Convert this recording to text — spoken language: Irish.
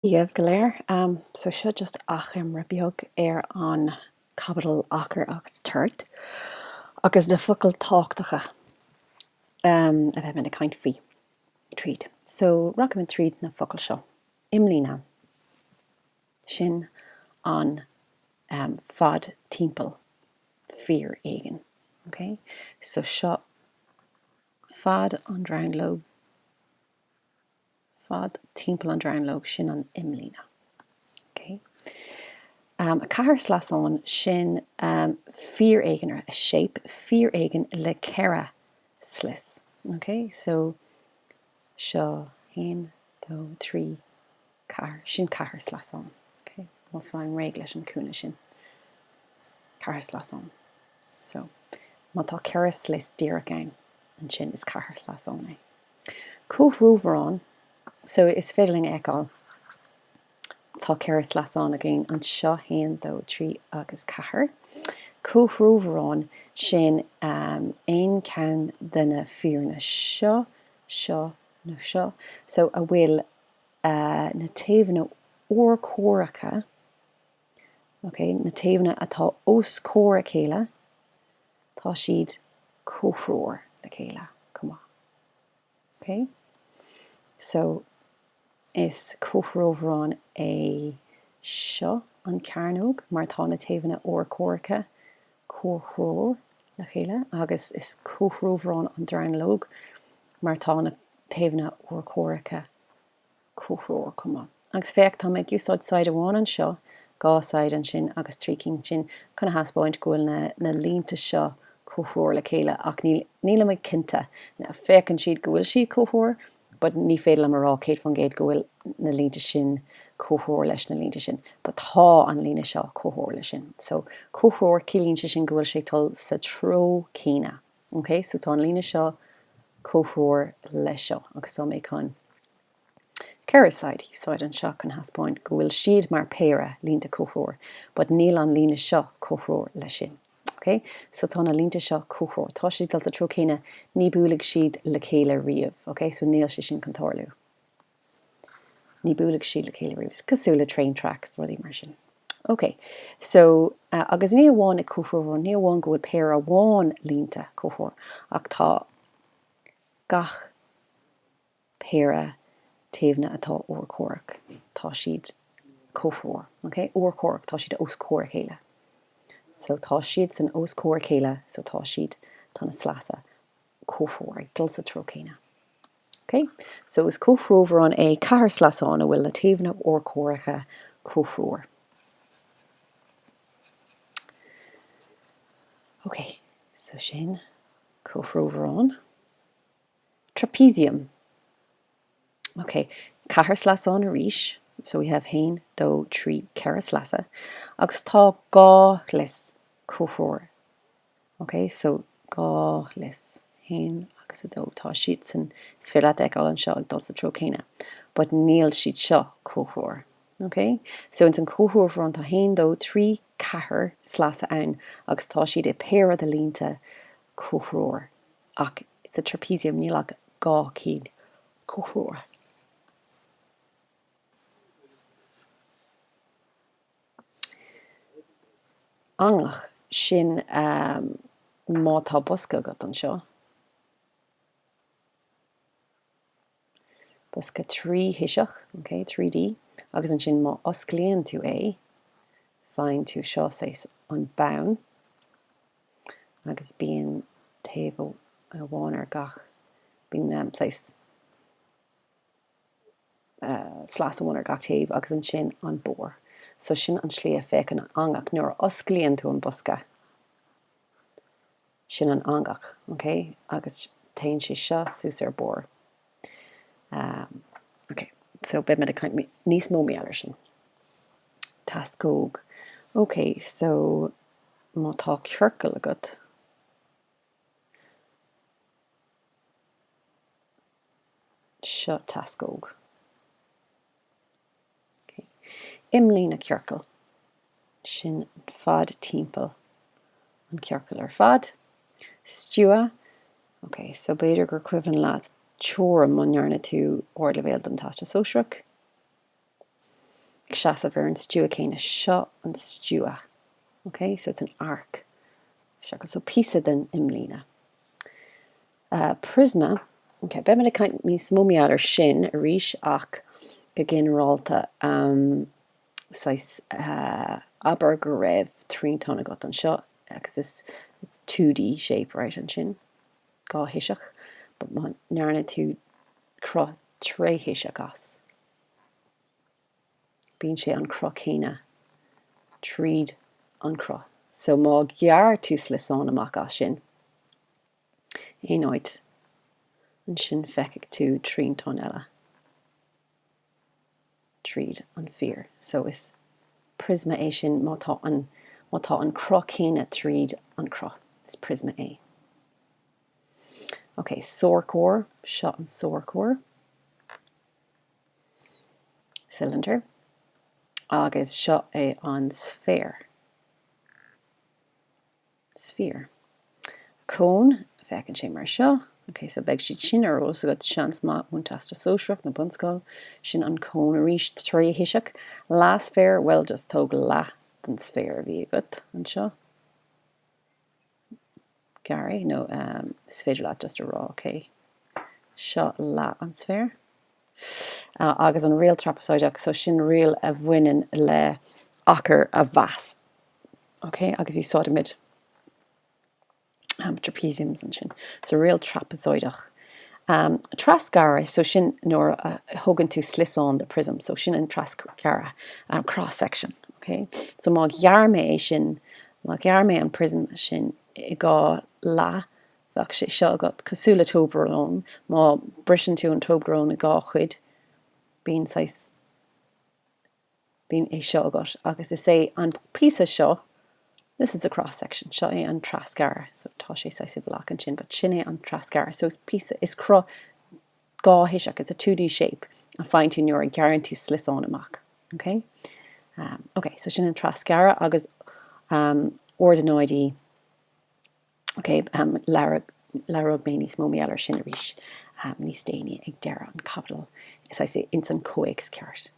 Dia dhaoibh go léir. So seo just achoimre beag ar an caibidil achar agus toirt agus na focail tábhachtacha a bheidh mé ag caint faoi tríd. So rachaimid tríd na focail seo. Imlíne. Sin an fad timpeall fíor éigin. Ok? So seo fad an dronuilleog. Fad timpeall an dronuilleog, sin an imlíne. Ok. Ceathairshleasán, sin fíor éigin, or a shape, fíor éigin le ceithre slios. Ok, so seo haon, dó, trí, ceathair, sin ceathairshleasán. Ok, má faighim réidh leis an cúinne sin. Ceathairshleasán. So, má tá ceithre slios díreach ann, ansin is ceathairshleasán é. Comhthreomharán, so is féidir linn a fheiceáil, tá ceithre sleasán againn anseo, haon, dó, trí agus ceathair. Comhthreomharán, sin aon cheann de na fíoranna seo, seo nó seo, so a bhfuil na taobhanna urchomhaireacha, ok, na taobhanna atá os comhair a chéile, tá siad comhthreomhar le chéile chomh maith. Ok? So, is comhthreomharán é seo, an cearnóg, mar tá na taobhanna urchomhaireacha comhthreomhar le chéile, agus is comhthreomharán an dronuilleog mar tá na taobhanna urchomhaireacha comhthreomhar chomh maith. Agus féach, tá mé ag úsáid saighead amháin anseo, dhá saighead ansin agus trí cinn ansin chun a thaispeáint go bhfuil na na línte seo comhthreomhar le chéile ach níl nílim cinnte. Féachann siad go bhfuil siad comhthreomhar but ní féidir liom a rá 100% go bhfuil na línte sin comhthreomhar leis na línte sin. But tá an líne seo comhthreomhar leis sin. So comhthreomhar ciallaíonn sé sin go bhfuil sé ag dul sa treo céanna. Ok, so tá an líne seo comhthreomhar leis seo agus tá mé chun ceithre saighead a úsáid anseo chun thaispeáint go bhfuil siad mar péire línte comhthreomhar but níl an líne seo comhthreomhar leis sin. Ok, so tá na línte seo comhthreomhar. Tá siad ag dul sa treo céanna, ní buailfidh siad le chéile riamh. Ok, so níl sé sin chun tarlú. Ní buailfidh siad le chéile riamh. Cosúil le train tracks, rudaí mar sin. Ok, so, agus ní amháin ag comhthreomhar, ní amháin go bhfuil péire amháin línte comhthreomhar, ach tá gach péire taobhanna atá urchomhaireach, tá siad comhthreomhar. Ok, urchomhaireach, tá siad os comhair a chéile. So tá siad san os comhair a chéile, so tá siad, tá na sleasa comhthreomhar, ag dul sa treo céanna. Ok, so is comhthreomharán é ceathairshleasán a bhfuil na taobhanna urchomhaireacha comhthreomhar. Ok, so sin comhthreomharán. Trapezium. Ok, ceathairshleasán arís, so we have haon, dó, trí, ceithre sleasa, agus tá dhá shlios comhthreomhar Ok, so dhá shlios, haon agus a dó, tá siadsan, is féidir leat a fheiceáil anseo ag dul sa treo céanna, but níl siad seo comhthreomhar. Ok, so ins an comhthreomharán tá haon, dó, trí, ceathair sleasa ann agus tá siad i péire de línte comhthreomhar, ach sa trapezium níl ach dhá cinn comhthreomhar. Eangach, sin má tá bosca agat anseo. Bosca tríthoiseach, ok, 3D, agus ansin má osclaíonn tú é, faigheann tú seo saghas an bonn agus bíonn taobh amháin ar gach, bíonn saghas slios amháin ar gach taobh agus ansin an barr. So sin an tslí a féachann an eangach nuair a osclaíonn tú an bosca. Sin an eangach, ok? Agus téann sé seo suas ar barr. Um, ok, so beidh mé ag caint níos mó mar gheall air sin. Teascóg. Ok, so má tá ciorcal agat, Seo teascóg. Ok. Imlíne ciorcail. Sin an fad timpeall an ciorcal ar fad. Stua. Ok, so b'fhéidir gur cuimhin leat teoirim má ndearna tú ardleibhéal don Teastas Sóisearach. Ag seasamh ar an stua céanna. Seo an stua. Ok, so it's an arc. Circle. So píosa den imlíne. Uh, prisma. Ok, beidh mé ag caint níos mó mar gheall ar sin arís ach go ginearálta um, saghas uh, abair go raibh triantán agat anseo agus is it's 2D shape right ansin dháthoiseach but má ndearna tú cruth tréthoiseach as. Bíonn sé an cruth céanna tríd an cruth. So má ghearr tú sliosán amach as sin, aon áit, ansin feicfidh tú triantán eile tríd an fíor. So is prisma é sin má tá an, má tá an cruth céanna tríd an cruth, is prisma é. Ok, sorcóir, seo an sorcóir. Cylinder. Agus seo é an sféar. Sphere. Cón, féachann sé mar seo. Ok, so beidh siad sin ar eolas agat, seans maith ón Teastas Sóisearach nó bunscoil. Sin an cón arís, tréthoiseach. Leathsféar, bhuel just tóg leath den sféar a bhí agat anseo. Gearr é nó is féidir leat just a rá ok seo leath an sféar. Agus an riail trapeazoideach so sin riail a bhaineann le achar a mheas. Ok agus úsáidimid um, trapeziums ansin. So riail trapezoideach. Um, trasghearradh, so sin nuair a thógann tú sliosán de prism, so sin an trasghearradh, um, cross section. Ok? So má ghearr mé é sin Má ghearr mé an prism sin i dhá leath, bheadh sé seo agat, cosúil le Toblerone, má briseann tú an Toblerone i dhá chuid, bíonn saghas, bíonn é seo agat. Agus is é an píosa seo, this is a cross section, seo é an trasghearradh, so tá sé saghas i bhfolach ansin, but sin é an trasghearradh. So is píosa, is cruth dháthoiseach, it's a 2D shape, a faigheann tú nuair a ghearrann tú sliosán amach. Ok? Um, ok, so sin an trasghearradh agus um, ordanáidí. Ok, um, labhróidh mé níos mó mar gheall ar sin arís um, níos déanaí ag deireadh an chaibidil. Is é ins an comhthéacs ceart.